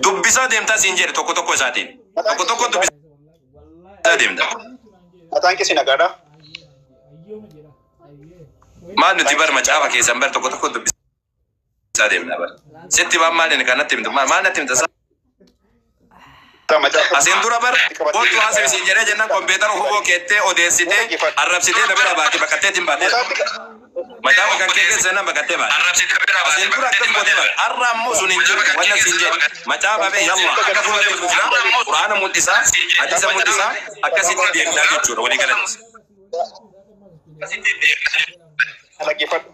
Dubbisaa deemtaa siin jedhe tokko tokko isaatiin. Tokko tokko dubbisaa deemta. Mataan keessi nagaadha. Maal nuti bar macaafa keessan bar tokko tokko dubbisaa deemna bar. Sitti waan maal inni kanatti himtu maal maal natti himta saa? Asiin dura bar kootu haasif siin jedhee jennaan kompiitara huboo keettee odeessitee arrabsitee na bira baate baqatteetiin baatee. Macaafa kan kee keessa jennaan baqattee baate. Asiin dura akkas gootee baate. Har'a ammoo sun hin jiru wanna siin jedhe. Macaafa bee yalla akka fuula kee dhufna quraana mul'isaa hadiisa mul'isaa akkasitti deemnaa jechuudha walii galatti. Dhaggeeffadhu.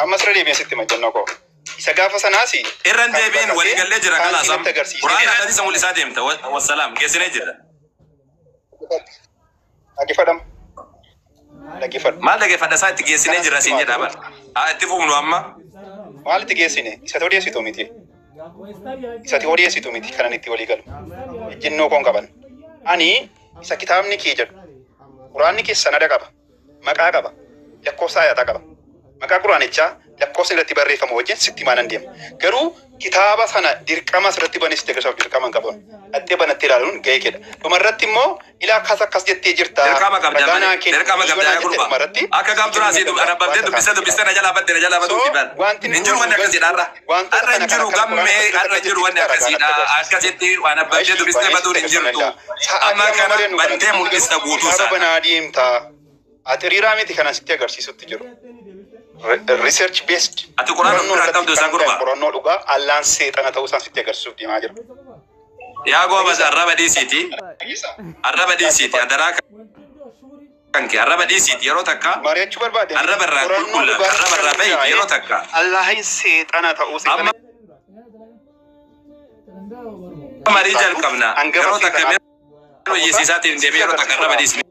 Amma sirra deebiin sitti majjannoo koo. Isa gaafa sanaas Irra hin deebiin walii gallee jira kalaas amma. Quraana hadiisa mul'isaa deemta wassalaam geessinee jirra. Dhaggeeffadhama. Dhaggeeffadhu. Maal dhaggeeffadha isaa itti geessinee jira siin jedha bar. Haa itti fufnu amma. Maal itti geessine? Isati odeessitu miti. Isati odeessitu miti kanan itti walii galu. Ejjennoo koon qaban. Ani isa kitaabni kee jedhu. Quraanni kee sanada qaba. Maqaa qaba. Lakkoofsa ayataa qaba. Maqaa quraanichaa lakkoofsa irratti barreeffamu wajjin sitti himaa nan deema. Garuu kitaaba sana dirqama asirratti banee sitti agarsiisuuf dirqama hin qabu. Dhattee banattee ilaaluun gahee keedha. Dhumarratti immoo ilaa akkas akkas jettee jirta. Dirqama qabda Ragaa naa malee. kenni. Dirqama Yoo qabda naa yaa jette gurbaa. dhumarratti Akka gaaf duraa asii arrabamtee dubbistee dubbistee na jalaa badde na jalaa baduu So fi baal. wanti Hin jiru wanni akkasiidha har'a. wantoota Har'a hin kana jiru kana kana gammee quraana har'a hin jiru wanni irratti akkasiidha. ragaa natti agarsiisa. Akkasitti waan abbamtee Ashi dubbistee banee baduun sitti hin agarsiisuu jirtu. danda'a. Sa'aatii Amma amma kana mari'annu bantee kanatti mul'ista garuu guutuu kitaaba isaadha. banaa deemtaa. Ati hiriiraa miti kanan sitti agarsiisutti jiru. Research based Ati quraana qorannoo ofirraa irratti qabdu kan isaa hundaa'e gurbaa. qorannoo dhugaa Allaan seexana ta'uu isaan sitti agarsiisuuf deemaa jira. Yaa goobas arraba dhiisiiti. Dhageessaa? Arraba dhiisiiti. Adaraa kan kee arraba dhiisiiti yeroo takka Mari'achuu barbaade miti. arraba irraa Qorannoo qulqullaa dhugaa irratti arraba kan irraa bahi hundaa'e yeroo takka. Allahin seexana ta'uu Amma seexana marii saaluuf jalqabna hangafa yeroo takka seexanaa mee ta'uu isaa hojjechiisaatiin deemee sitti yeroo takka arraba agarsiisuudhaaf dhiisne.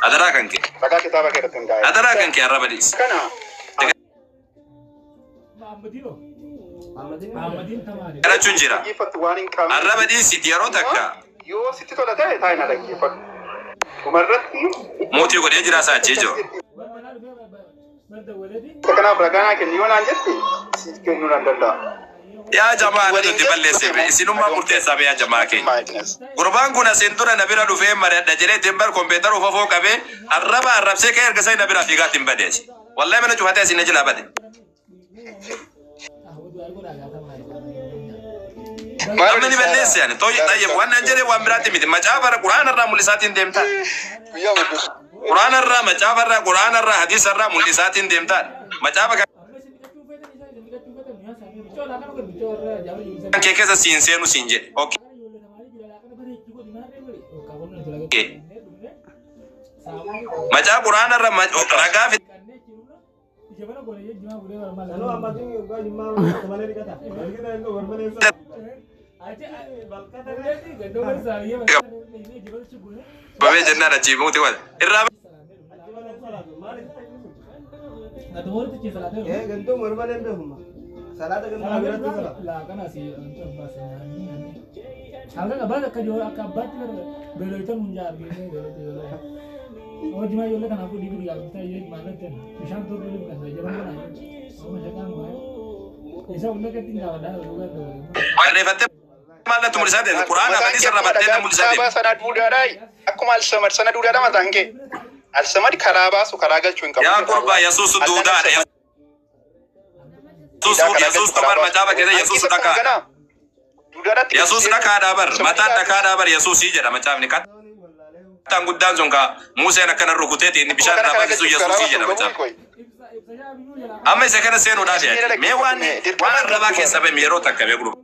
Adaraa kan kee. ragaa kitaaba kee irratti hundaa'e. Adaraa kan kee arraba dhiisi. Kana Kadhachuun jira. dhaggeeffattu waan hin qabneef Arraba dhiisiti yeroo immoo takka yoo sitti tola ta'e taa'e na dhaggeeffadhu. Dhumarratti mootii godhee jira isaa achii akkas jiru. jetti. Isa kanaaf ragaa naa kenni yoo naan jette siif kennuu nan danda'a. Yaa Itti jamaa ana waliin nuti galtu balleesse ta'e immoo isinummaa I don't care. murteessaa be yaa jamaa keenya. My goodness. Gurbaan kun asiin dura na bira dhufee mari'adha jedhee ittiin bar kompiitara ufafoo qabee arraba arrabsee ka'ee erga isaa na biraa fiigaa ittiin badeesi. Wallahi mana cufatee asiin na jalaa bade. Maal Amma ni odeessaa balleesse ani tooyi xayyib waan naan jedhee waan biraatti miti macaafa irra quraana irraa mul'isaatiin deemtaa. Guyyaa guddoo. Quraana irraa macaafa irraa quraana irraa hadiisa irraa mul'isaatiin deemtaa. Macaafa kan kee keessa siin seenu siin jedhe. Okay. Macaa quraana irra ragaa qabee jennaan achii muuti wal irraa barreeffattee maal natti mul'isaa deemte quraana Mataan hadiisa kee irraa akkuma battee dhagaa natti mul'isaa kitaabaa deemte. sana duudhaadhaa akkuma alsamad sana duudhaadha mataan kee. Alsamad karaa baasu karaa galchuu hin qabu Yaa jedha gurbaa Allaan. Yesuus Allaan duudaadha. alsamad Yesuus duudaa karaa galchu Yesuus karaa bar baasu macaafa hin qabu. keessa Ankiis Yesuus akkuma dhakaadha. kanaa duudhaadhaatti gadi Yesuus seenu dhakaadha bar mataan alsamadiidhaa dhakaadha bar Yesuusii jedha macaafni kattaan guddaan sun ka Museen akkana rukuteeti inni akkuma bishaan kana irraa karaa baasu galchuuf karaa Yesuusii baasu jedha hin qabu macaafni. koyi. Amma isa kana seenuudhaaf Dhiisnee yaade mee dhaggeeffadhu waan mee waan dirqama hin arrabaa qabdu keessa bara. ba'e yeroo takka mee gurbaa.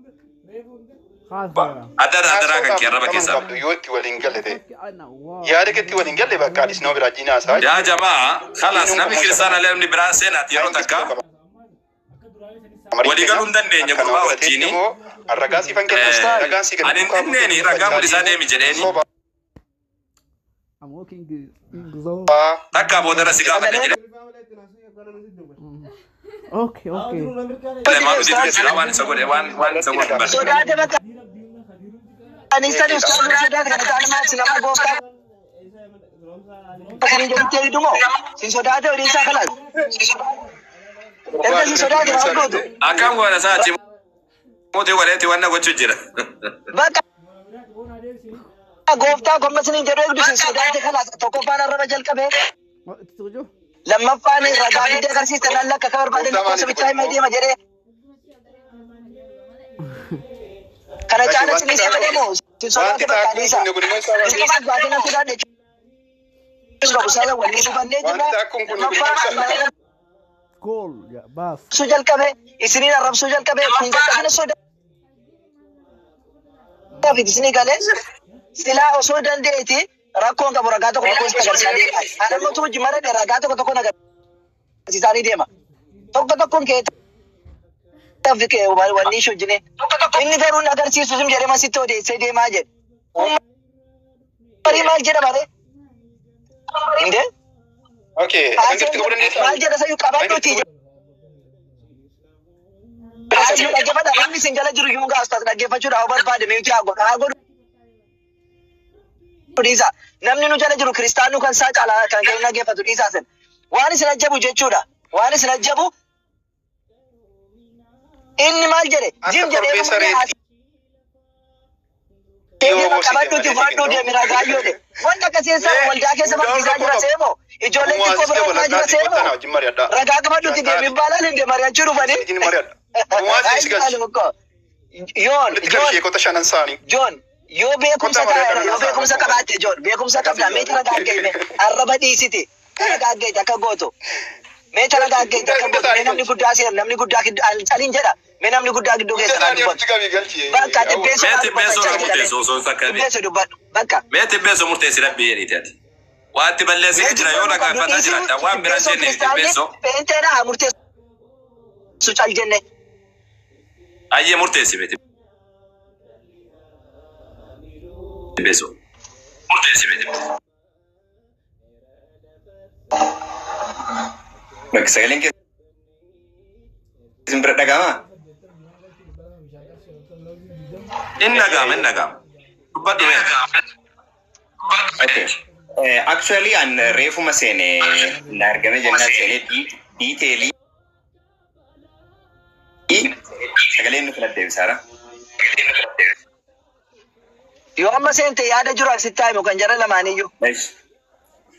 Adara adaraa kan Haasa'uudhaaf kee arraba dirqama hin keessaa. qabdu yoo itti waliin galle ta'e. Yaada keetti waliin galle bakka adis nama biraa jiinaa isaa Yaa jamaa khalaas diinuun namni kun kiristaana namni biraa seenaati yeroo Ayin takka dirqama marii walii keenya galuu hin dandeenye akka nama gurbaa godhateetti wajjini. immoo ragaa siifan kennu ragaan sii kennu Ani hin duukaa buutee dinneeni ragaa dubbachaa mul'isaa deemuu deemi jedheeni soba takka boodara si gaafadha jedhee Okay, okay. maal nuti dubbisudha waan isa godhe waan waan isa godhe hin barre. Sodaate bakka ani sani ustaaza sodaate kana ta'an maal si nama gooftaa kan jedhutti eegdumoo sin sodaate horiin isaa kalaas. Erga sin sodaate maal gootu? Akkam goona isaa achi Mootii waleetti wanna gochuu jira. Bakka gooftaa gommasiniin jedhu eegdu isin sodaate kana tokkoffaan arraba jalqabee lammaffaan ragaa fidee agarsiiste nan lakka akka barbaade lakkoofsa bichaa himee deema jedhee. Kana caala isinii sagalee moo isin sodaate bakka adiisa. Dirqamaas baatee nan sodaadhe jechuun qabu sababa walii dhufannee jirra. Lammaffaan arrabsuu jalqabe isiniin arrabsuu jalqabe kun dadhabina sodaa isinii galee silaa osoo dandeeti rakkoon qabu ragaa tokko tokko sitti agarsiisaa deema. Ani immoo tuuji maradhe ragaa tokko tokko agarsiisaa deema. Tokko tokkoon kee wanni ishee hojjine. Inni garuu hin agarsiisu sim jedhee masitti odeessee deemaa jedhe. Marii maal jedha bare? Indee? Okay, akkamitti qabuu dandeessaa? Maal jedha sayyuu qabadhuuti. Dhaggeeffadha. Namni isin jala jiru iyyuu gaastas dhaggeeffachuudhaaf barbaade meetii haa godhu. Haa godhu. Dhiisa. Namni nu jala jiru kiristaanuu kan isaa caalaa kan kan dhaggeeffatu dhiisaa sin. Waan isin ajjabu jechuudha. Waan isin ajjabu inni maal jedhe? Jim jedhee qabadhuuti fudhadhuu deemi ragaa yoo jedhe. Wanta akkasii waldaa keessa barsiisaa jira seemoo? Ijoolleen xiqqoo bira jira seemoo? Ragaa qabadhuuti deemi baalaan hin deemari'achuu dhufanii. Yoon, Joon, yoo beekumsa yoo beekumsa qabaatte Joon, beekumsa qabda meeta ragaa argame arraba dhiisiti ragaa argate akka gootu. Meeta ragaa argate akka gootu mee namni guddaa seera namni guddaa caliin jedha mee namni guddaa gidduu keessa kan dubbatu. Bakka dhibbeessoo Mee tibbeessoo irra murteessu osoo hin fakkaate. Dhibbeessoo dubbadhu bakka. Mee tibbeessoo murteessi rabbi jedhiiti ati. Waanti balleessee jira yoo dhaggeeffataa jiraata waan biraan jenne tibbeessoo. Peenteedha haa murteessu cal jenne. Ayyee murteessi mee tibbeessoo. Murteessi mee tibbeessoo. Bakka sagaleen keessan bira dhaga'amaa? Inni dhaga'ama inni dhaga'ama. Dubbadhu mee. Okay. Actually, an reefuma seene na argame jennaan seenee detailii sagaleen nu filadhe deebisaara. Yoo amma seente yaada jiru asitti himu kan jara lamaaniyyuu.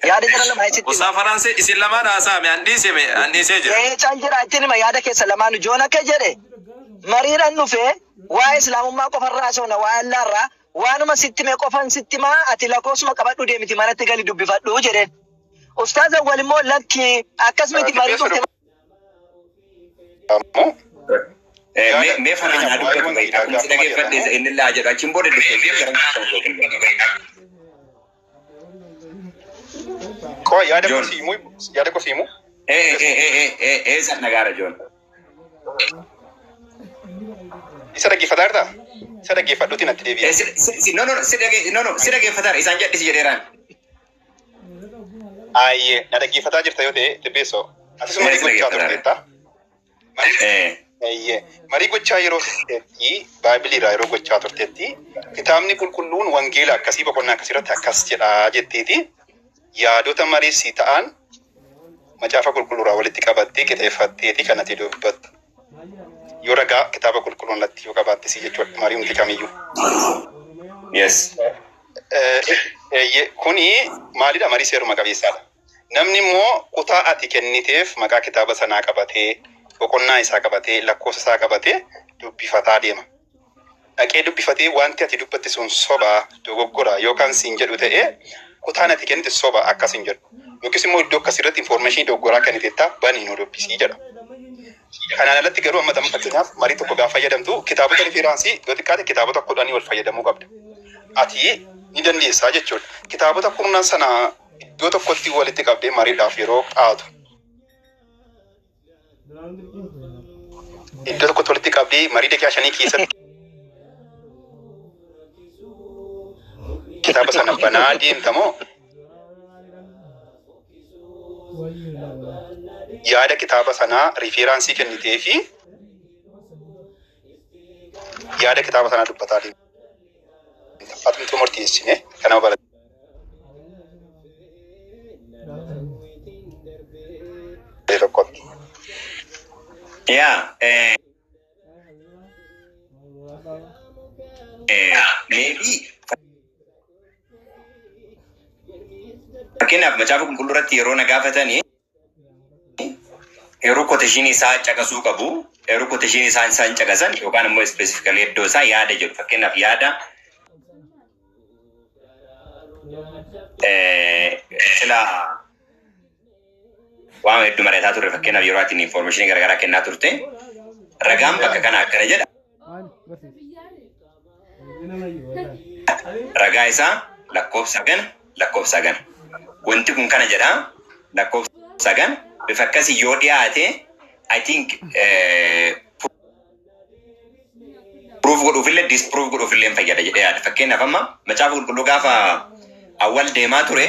Yaada jara lamaa asitti himu. Osaa Faransee isin lamaan haasa'ame an dhiisee an dhiisee jira. Ee cal jira ittiin hima yaada keessa lamaanu joon akka jedhe mariidhaan dhufee waa'ee islaamummaa qofarraa soona waa'ee allaarraa waanuma sitti mee qofan sitti maa ati lakkoofsuma qabadhu deemiti manatti gali dubbifadhu jedheen. Ustaaz Awwal immoo lakki akkas miti marii dhufte. Mee faraan haa dubbatu bayi akkuma si dhageeffadhe inni laa jedhu achiin booda dubbee gara Koo yaada koo siimuu yaada koo siimuu. Ee san nagaara Joon. Isa dhaggeeffataa jirtaa? Isa dhaggeeffadhuuti natti deebi'a. No no si dhagee no no si dhaggeeffataara isaan jedhisi jedheeraan. Ayyee na dhaggeeffataa jirta yoo ta'e tibbeessoo. Atis marii gochaa turteetta. Ayyee marii gochaa yeroo turteetti baaybiliirraa yeroo gochaa turteetti kitaabni qulqulluun wangeela akkasii boqonnaa akkasii irratti akkas jedhaa jetteeti yaadota mariisii ta'an macaafa qulqulluurraa walitti qabattee qixeeffatteeti kan ati dubbattu. Yoo ragaa kitaaba qulqulluun natti yoo qabaatte si jechuudha marii hundi kamiyyuu. Yes. Kuni maalidha marii seeruma qabeessaadha. Namni immoo kutaa ati kenniteef maqaa kitaaba sanaa qabatee boqonnaa isaa qabatee lakkoofsa isaa qabatee dubbifataa deema. Dhaqee dubbifatee wanti ati dubbatte sun soba dogoggora yookaan siin jedhu ta'ee kutaan ati kennite soba akkas hin jedhu. Yookiis immoo iddoo akkasii irratti information dogoggoraa kenniteetta banii nu dubbisii jedha. Kanaan alatti garuu amma tamma fakkeenyaaf marii tokko gaafa fayyadamtu kitaabota reference yoo xiqqaate kitaabota kudhanii wal fayyadamuu qabda. Ati ni dandeessaa jechuudha. Kitaabota kurnan sana iddoo tokkotti walitti qabdee mariidhaaf yeroo qaatu. Iddoo tokkotti walitti qabdee marii daqiiqaa shanii keessatti kitaaba sana banaa deemtamoo yaada kitaaba sanaa reference kennitee fi yaada kitaaba sanaa dubbataa deemta. Atumtu murteessine kana bara. Tokkotti. Yaa Maybe fakkeenyaaf macaafa qulqulluu irratti yeroo na gaafatanii yeroo quotation isaa caqasuu qabu, yeroo quotation isaa isaan caqasan yookaan immoo specifically iddoo isaa yaada jedhu, fakkeenyaaf yaada sila waan hedduu mari'ataa turre, fakkeenyaaf yeroo ati information garaagaraa kennaa turte, ragaan bakka kana akkana jedha, ragaa isaa lakkoofsa gana lakkoofsa gana, wanti kun kana jedha, lakkoofsa gana, bifa akkasii yoo dhiyaate, I think proof godhuufillee disproof godhuufillee hin fayyada jedhee yaada. Fakkeenyaaf amma macaafa qulqulluu gaafa awwal deemaa ture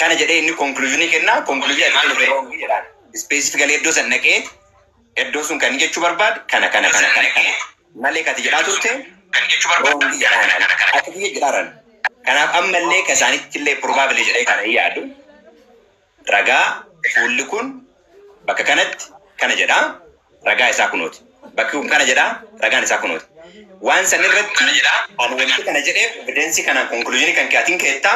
kana jedhee inni conclusionii kennaa, conclusionii ati kennu wrong jedhaan. Specifically iddoo san dhaqee iddoo sun kan jechuu barbaade kana kana kana kana kana malee kati jedhaa turte wrong jedhaan, ati kiyya jedhaaran. Kanaaf ammallee ka isaanitti illee probably jedhee kana hin yaadu. Ragaa fuulli kun bakka kanatti kana jedhaa, ragaa isaa kunooti. Bakki kun kana jedhaa, ragaan isaa kunooti. Waan san irratti ani wanti kana jedheef evidence kanaan conclusionii kan keetiin keettaa,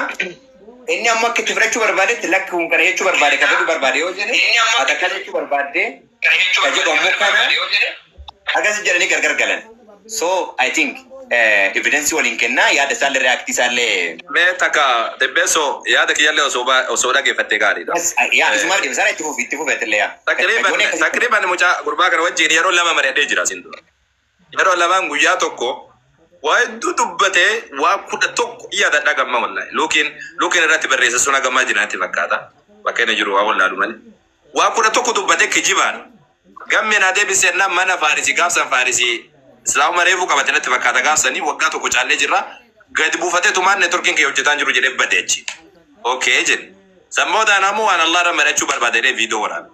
inni ammoo akka itti fudhachuu barbaadetti lakki kun kana jechuu barbaade ka fedhuu barbaade yoo jedhe, ati akkana jechuu barbaadde ka jedhu ammoo kana akkas jedhanii gargar galan. So I think evidence waliin kennaa, yaada isaallee react isaallee. Mee takka Debbeessoo, yaada kiyyallee osoo dhaggeeffattee gaariidha. Yaa, isumaaf deebisaan itti fufi, itti fufi yaa. Takriiban mucaa gurbaa kana wajjin yeroo lama mari'adhee jira asiin dura. Yeroo lamaan guyyaa tokko waa hedduu dubbatee, waa 11 yaadadha gamma wallahi. Luukiin irratti barreesse sun hagammaa jira natti fakkaata. Bakka inni jiru waa wallaalu malee. Waa 11 dubbatee kijibaan. Gamme naa deebisee mana Faarisii gaafsan, Faarisii Islaamuma reefuu qabate natti fakkaata gaafsanii, waggaa tokko caallee jirra. Gadi buufatee tumaan networkiin kee hojjetaan jiru jedhee bade achi. Okay jedhe. Sammoodaan ammoo waan Allah irra mari'achuu barbaade jedhee viidiyoo waraabe.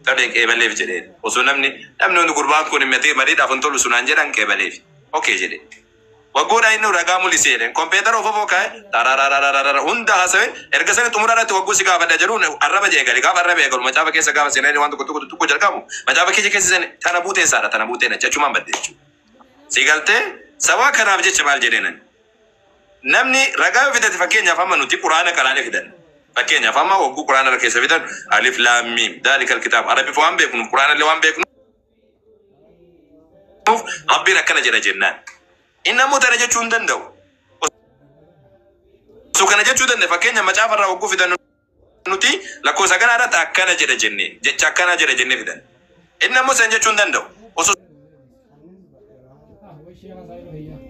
Tole, qeebaleef jedheen. Osoo namni hundi gurbaan kun himatee mariidhaaf hin tolu sunaan jedhan, qeebaleef. Okay jedhe. Waggoodhaan inni ragaa mul'isee jedheen. Kompiitara of ofoo kaa'e tararararara hunda haasawe. Erga sani xumura irratti wagguu si gaafadha jedhuun arraba jee gali. Gaafa arraba eegalu macaafa keessa gaafa seenanii waan tokko tokko tokko jalqabu macaafa keessa keessa seenee tana buutee isaadha, tana buutee na jechumaan badde jechuudha. Si galtee sababa kanaaf jecha maal jedheenan? Namni ragaa yoo fidate, fakkeenyaaf amma nuti quraana qaraanee fidan. Fakkeenyaaf amma wagguu quraana irra keessa fidan, alif laam miim daalikal kitaab, arabiif waan beeknuuf, quraana illee waan beeknuuf, Rabbiin akkana jedha jennaan. Inni ammoo tana jechuu hin danda'u. Osoo kana jechuu danda'e, fakkeenya macaafa irraa wagguu fidan nuti lakkoofsa kana irratti akkana jedha jennee, jecha akkana jedha jennee fidan. Inni ammoo san jechuu hin danda'u. Osoo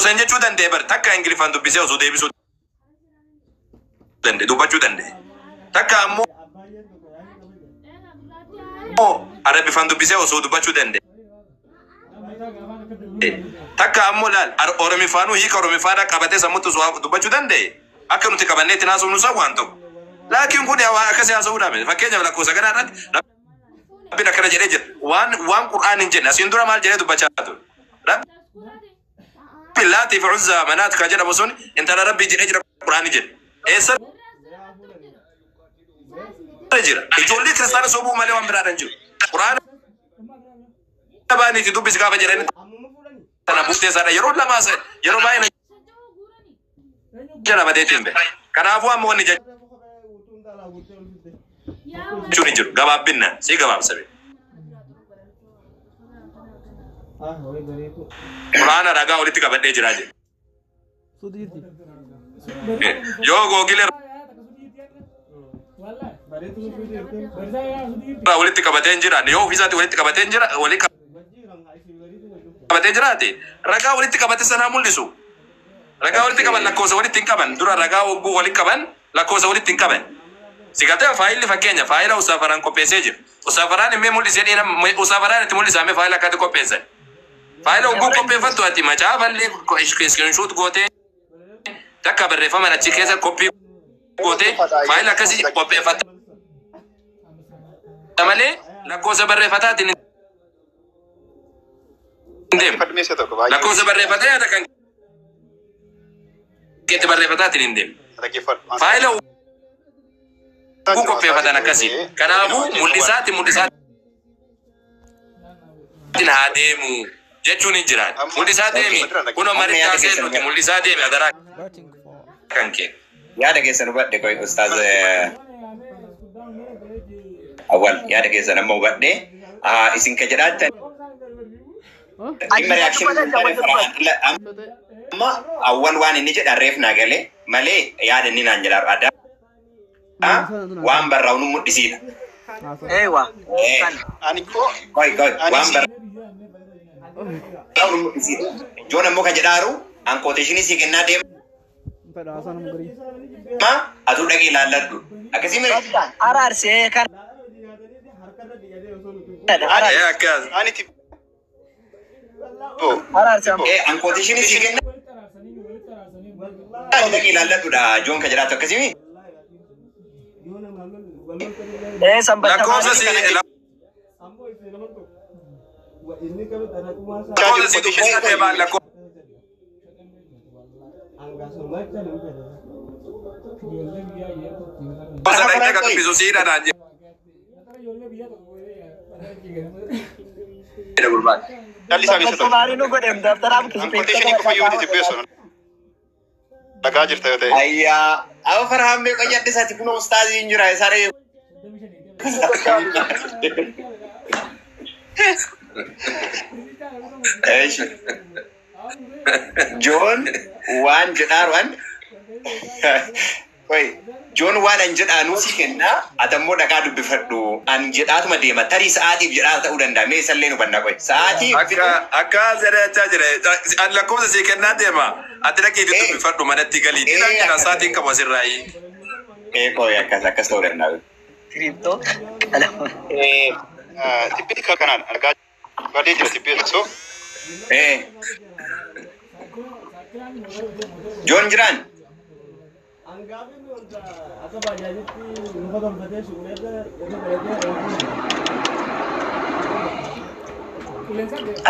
san jechuu danda'e bar takka Ingiliffaan dubbisee osoo deebisuu danda'e, dubbachuu danda'e. Takka ammoo Arabiffaan dubbisee osoo dubbachuu danda'e. Takka ammoo laal Oromifaanuu hiika Oromifaadhaa qabatee sammuutti osoo dubbachuu danda'e, akka nuti qabannee itti haasofnu san waan ta'u. Laakiin kun waan akkasii haasa'uu dhabe. Fakkeenyaaf lakkoofsa kanaa irratti Rabbiin akkana jedhee jira. Waan Qur'aan hin jenne asiin dura maal jedhee dubbachaa ture? Rabbi Laatii fi Uzzaa Manaat kan jedhamu sun intala Rabbii jedhee jira Qur'aani jedhe. Eessa jira? Ijoollee kiristaana sobuu malee waan biraadhaan jiru. Qur'aana baaniiti dubbisi gaafa jedhani tana buftee isaadha yeroo lamaa yeroo baay'ee jala badeetiin beeka. Kanaafuu amma wanni jechuun hin jiru. Gabaabbinna si gabaabsame. Quraana ragaa walitti qabadhee jira jedhe. Yoo Google irraa walitti qabatee hin jiraanne, yoo ofiisaatti walitti qabatee hin jira, walitti qabatee jiraate, ragaa walitti qabate sanaa mul'isu. Ragaa walitti qaban lakkoofsa walitti hin qaban. Dura ragaa hogguu walitti qaban lakkoofsa walitti hin qaban. Si galtee faayilli fakkeenya faayila Usaafaraan qopheessee jira. Usaafaraan immoo mul'isee dhiina Usaafaraan itti mul'isamee faayila akkatti qopheessan. Faayila hogguu qopheeffattu ati macaafallee screenshot gootee, takka barreeffaman achi keessa copy gootee faayila akkasii qopheeffatta malee lakkoofsa barreeffataatiin hin deemu. Fadmeessa tokko baay'ee. Lakkoofsa barreeffatee yaada kan keetti barreeffataatiin hin deemu. Dhaggeeffadhu. Faayila hogguu qopheeffatan akkasii. Kanaafuu mul'isaati mul'isaatiin haa deemu. Jechuun hin jiraan. Mul'isaa deemi. Kunoo maritti haasee nuti mul'isaa deemi adaraa kan kee. Yaada keessan hubadhe qoy ustaaz Awwal, yaada keessan amma hubadhe. Isin ka jedhaattan dhimma reaction amma Awwal waan inni jedhan reef naa galee malee yaada inni naan jedhaa addaa waan barraa'u nu mul'isiidha. Eewa. Ani koo Qoy qoy, waan barraa'u nu mul'isiidha. Joon ammoo ka jedhaaru an quotation sii kennaa deema atuu dhaqee ilaalladhu. Akkasii mire. Araarsee kan. Ee akkas. Ani tibbo. Araarsee. An quotation sii kennaa atuu dhaqee ilaalladhudha Joon ka jedhaatu akkasii mi? Ee sanbata. Lakkoofsa si lakkoofsa si dubbisaa deemaa lakkoofsa. Dhaqee ka dubbisu siidha naan jedhe gurbaan. Dhalli isaa beeksisa. Sanbata nu godhem daftaraaf An quotation qofa yoo miti tibbeessu. Dhagaa jirta yoo ta'e. Ayyaa, amma Farhaan mee qoyyadde isaati kun ustaazii hin jira isaa dhee. Eeshi. Joon waan jedhaaru an Oi, Joon waan an jedhaanuu si kennaa ati ammoo dhaqaa dubbifadhu an jedhaatuma deema tarii sa'aatiif jedhaa ta'uu danda'a mee isallee nu banna qoy sa'aatii Akka akka jedhee jechaa jira. An lakkoofsa sii kennaa deema. Ati dhaqiitii dubbifadhu manatti galii. Didaan jira sa'aatiin qabu asirraayi. Ee qoy, akkas akkas ta'uu danda'a. Kiriptoo qalama. Tibbi kanaan argaa badee jira tibbeessu. Ee. Joon jiraan.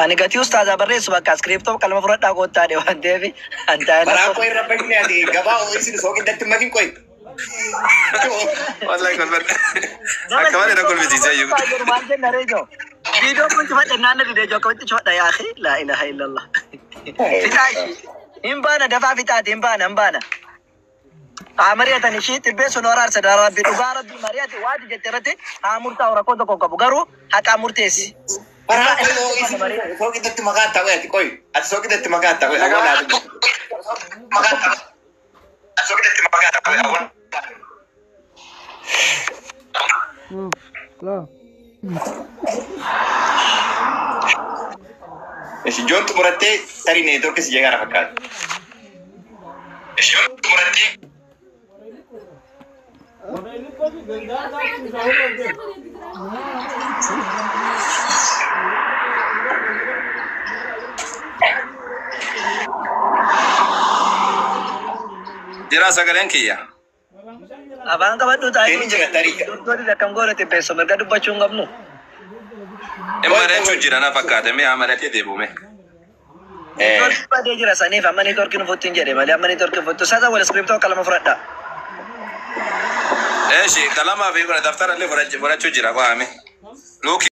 Ani gatii ustaazaa barreessu bakka iskiriptoo qalama fudhadhaa koottaa de waan ta'eef an taa'ee Baraa qoy irra bahine ati gabaa isin sooqiddatti makin qoy. Wallahi kolfadha. Akka malee na kolfisiisee iyyuu. Maal jenna reejo? Viidiyoo kun cufadhe naanna didee jo akkamitti cufadha yaa akhi laa ilaaha illallah. Fixaa ishii. Hin baana dafaa fixaati hin baana hin baana. Haa mari'atan ishii xibbeessu nu araarsa daa rabbi dhugaa rabbi mari'ate waati jette irratti haa murtaa'u rakkoo tokko hin qabu garuu haqaa murteessi. Baraa qoy isin sooqiddatti makaa ta'u ati qoy ati sooqiddatti makaa ta'u awwal ati sooqiddatti makaa ta'u awwal. Ishi Joon xumurattee tarii neetworkii si jeeqaa fakkaata. Ishi Joon xumurattee. Jira sagaleen kiyya. Afaan qabadhu taa'ee. Inni jira tarii. Doktorri akkam goone xibbeessu mirga dubbachuu hin qabnu. Mari'achuu jira na fakkaate mee amalatee deebume. Neetworkii badee jira saniif amma neetworkii nu futtu hin jedhe malee amma neetworkii futtu sasa wal iskiriptoo qalama fudhadha. Eeshi qalamaa fi daftara illee fudhachuu jira qo'ame. Luki.